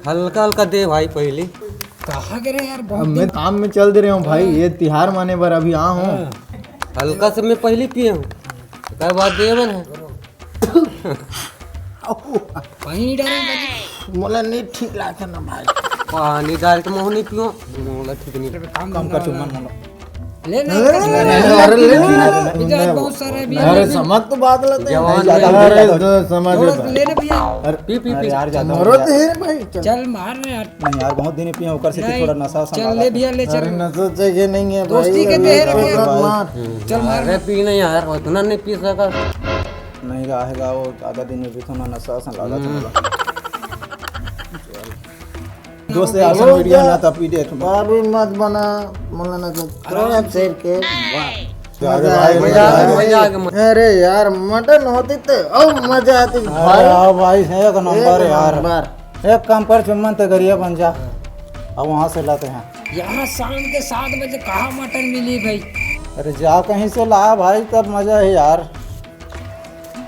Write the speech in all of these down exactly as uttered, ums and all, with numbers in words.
हल्का हल्का दे भाई पहली। कहाँ गिरे यार, बहुत अब मैं दिन काम में चल दे रहे हूँ भाई, ये तिहार माने बर अभी आ हूँ। हाँ। हल्का से मैं पहली पिए हूँ, ओकर बाद दे मन है। पानी डाले भाई। मोला नहीं ठीक लागत ना भाई। पानी डाल के मोह नहीं पियो, मोला ठीक नहीं। काम कम कर, चुम्मा मोला। ले ना, अरे, ले ना, अरे, ले ना। मिजाज बहुत सारा है, अभी अरे, ले। समझ तो बात लेते हैं। जवान नहीं, ज्यादा अरे, हो गया। तो समझ थोड़ा लेता। ले ना भैया। अरे, पी, पी, अरे पी। यार, ज्यादा हो मरो गया। तो है भाई, चल। चल मार ना यार। नहीं यार, बहुत दिन पिए, ऊपर से कि नहीं, थोड़ा नशा वशा चल लगा ले था। भैया, ले चल। अरे, नशा चाहिए नहीं है दोस्ती भाई, के अभी तहर तो के। मत मार। चल मार। अरे, पी नहीं यार, उतना नहीं पी सका। नहीं रहेगा वो, ज्यादा दिन में भी थोड़ा नशा वशा लगा था। हम्म। दोस्त यार, सब वीडियो ना तब पी देख। अभी मत बना, मोला ना तो थोड़ा शेर के। अरे भाई, मजा आ गया, मजा आ गया। अरे यार, मटन होती तो और मजा आती भाई। हाँ भाई, एक नंबर यार। एक काम कर, चुम्मन ते गरिया बन जा। अब वहाँ से लाते हैं। यहाँ शाम के सात बजे कहाँ मटन मिली भाई? अरे जा कहीं से ला भाई, तब मजा है यार।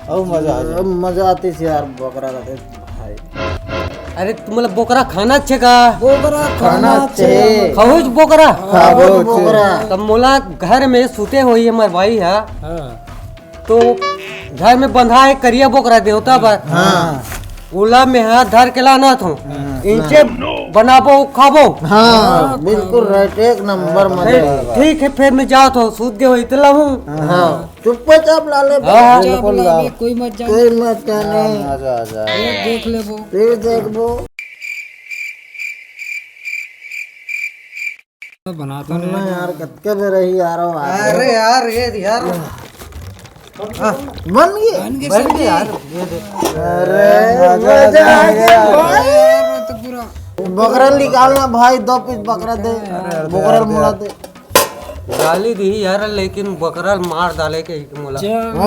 अउ मजा आ जाए। अब मजा आती थी यार, बोकरा का देख भाई। अरे, तुम्हाला बोकरा खाना अच्छे का? बोकरा खाना खाना अच्छे। अच्छे। खाऊच बोकरा? खाऊच बोकरा। तब मोला घर में सुते होही हमर भाई हा। हाँ। तो घर में बंधा है करिया बोकरा देवता बर। हाँ। ओला में हाथ धर के लाना थो। हाँ। इनसे बनाबो, खाबो। हाँ, बिल्कुल राइट, एक नंबर मजा। ठीक है, फिर मैं जात हो, सूत गए हो इतना हूँ। हाँ। चुप्पे चाप ला ले। हाँ, चुप्पे चाप बिल्कुल ला ला। ले, कोई मत जाने। कोई मत जाने। हाँ, मजा आ जाए। ये देख लेबो। फिर देखबो। बनाता सुनना नहीं। यार, कतके बेर रही यार, वो आदमी। अरे यार, ये यार। हाँ, बन गई? बन गई बन गई सब्जी। यार, ये देख। अरे, मजा आ गया। यार, तो पूरा बकरा निकालना भाई, दो पीस बकरा दे। अरे, अरे, बोकरा अरे, मुड़ा अरे। दे। गाली दी यार, लेकिन बकरा मार डाले के ही मोला।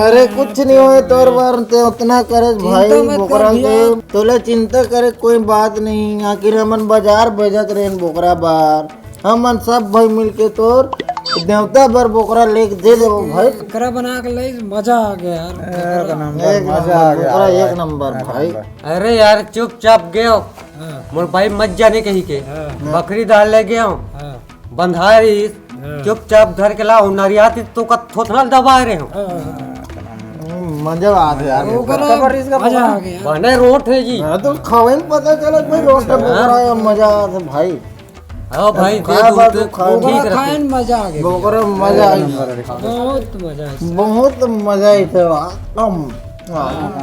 अरे कुछ नहीं होए तोर बर, ते उतना करे भाई चिंता मत कर बोकरा भैया। के, तोला चिंता करे कोई बात नहीं। आखिर हमन बाजार भेजत रहेन बोकरा बार, हमन सब भाई मिलके तोर देवता बर बोकरा लेके दे देबो भाई। बकरा बना के ले, मजा आ गया यार। एक नंबर, एक मजा आ नंबर, गया। बोकरा एक नंबर भाई। अरे यार चुपचाप गयो, हाँ। मोर भाई मत जाने कहीं के, हाँ। बकरी डाल ले गयो। हाँ। बंधा रहीस, हाँ। चुपचाप धर के लाओ, नरियाती तो का थोथना दबा रहे हो। हाँ, हाँ, हाँ। हम्म, मजा आ गया यार। ओकरा मजा आ गया। बने रोट है जी। हाँ, तो खावे में पता चला भाई, रोट है, हाँ। बोकरा है, मजा आ गया भाई। हाँ भाई, अब दे खाए दो, बाद तो तो खाए ठीक बोकरा रखे। खाए में मजा आ गया। बोकरा में मजा आ गया। बहुत मजा आया। बहुत मजा आया था, एकदम। हाँ। हाँ, ना,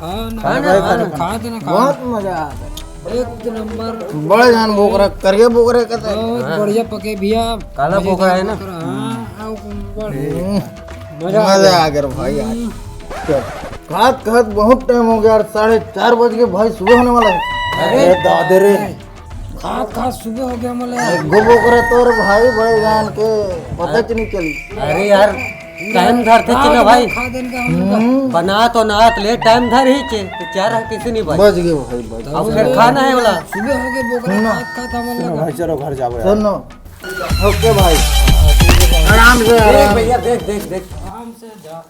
हाँ, ना, हाँ, ना, हाँ। खा देना, खा। बहुत मजा आ गया। एक नंबर। बड़े जान बोकरा, करिया बोकरा कहते हैं। बहुत हाँ। बढ़िया पके भैया। काला बढ़िया बोकरा है ना? बोकरा, हाँ, हाँ, बड़े। हम्म। मजा आ मजा गया। आ गया भाई आज। हम्म। क्या? खात खात बहुत टाइम हो गया यार, साढ़े चार बज के भाई सुबह होने वाला है। अरे अरे दादे रे। खात खात सुबह हो गया मोला। एक गो बोकरा तोर भाई बड़े जान के पता च नहीं चली। अरे यार, टाइम धरथे च ना भाई। खा देन का हम लोग। हम्म। बना तो नात ले, टाइम धर ही चे, तो चार है किसी नहीं भाई। बच गए भाई, बच अब गए। फिर खाना है वाला। सुबह हो गए बोकरा ना। खात खात हम लोग। भाई चलो घर जाओ यार। सुनो, ओके भाई, आराम से, देख आराम। भैया, देख, देख, देख। आराम से जा।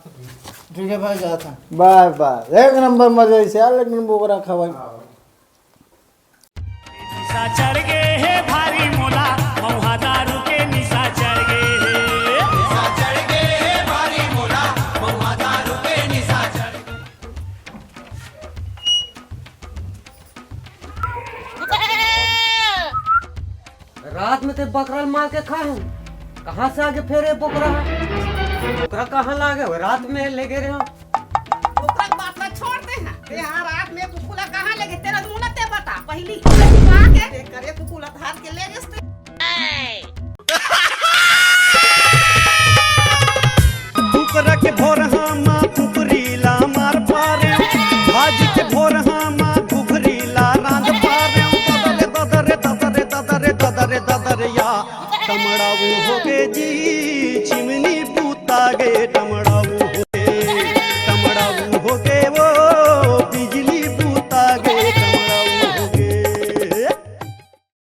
ठीक है भाई, जाता। बाय बाय, एक नंबर मजा इसे यार, लेकिन बोकरा खवाई। निशा चढ़ गे हे भारी मोला, महुआ दारू के निशा चढ़ गे हे। निशा चढ़ गे हे भारी मोला, महुआ दारू के निशा चढ़ गे। रात में ते बकरा ल मार के खाए हन, कहाँ से आगे फेर ये बोकरा? बोकरा कहाँ लागे हो? रात में ले गे रहे हो। ओकर बात ला छोड़ दे ना। ते हाँ रात में कुकुला कहाँ ले गे? तेरा मुंह ना ते बता। पहली कुकुला छुपा के ते करे कुकुला धार के ले गेस ते। कुकरा के भोरहा मा कुकरी ला मार पारे, भाजी के भोरहा मा कुकरी ला रांध पारे। ददरे, ददरे, ददरे, ददरे, ददरे, ददरे या। टमड़ा वो हो गे जी, चिमनी पूता गे टमड़ा।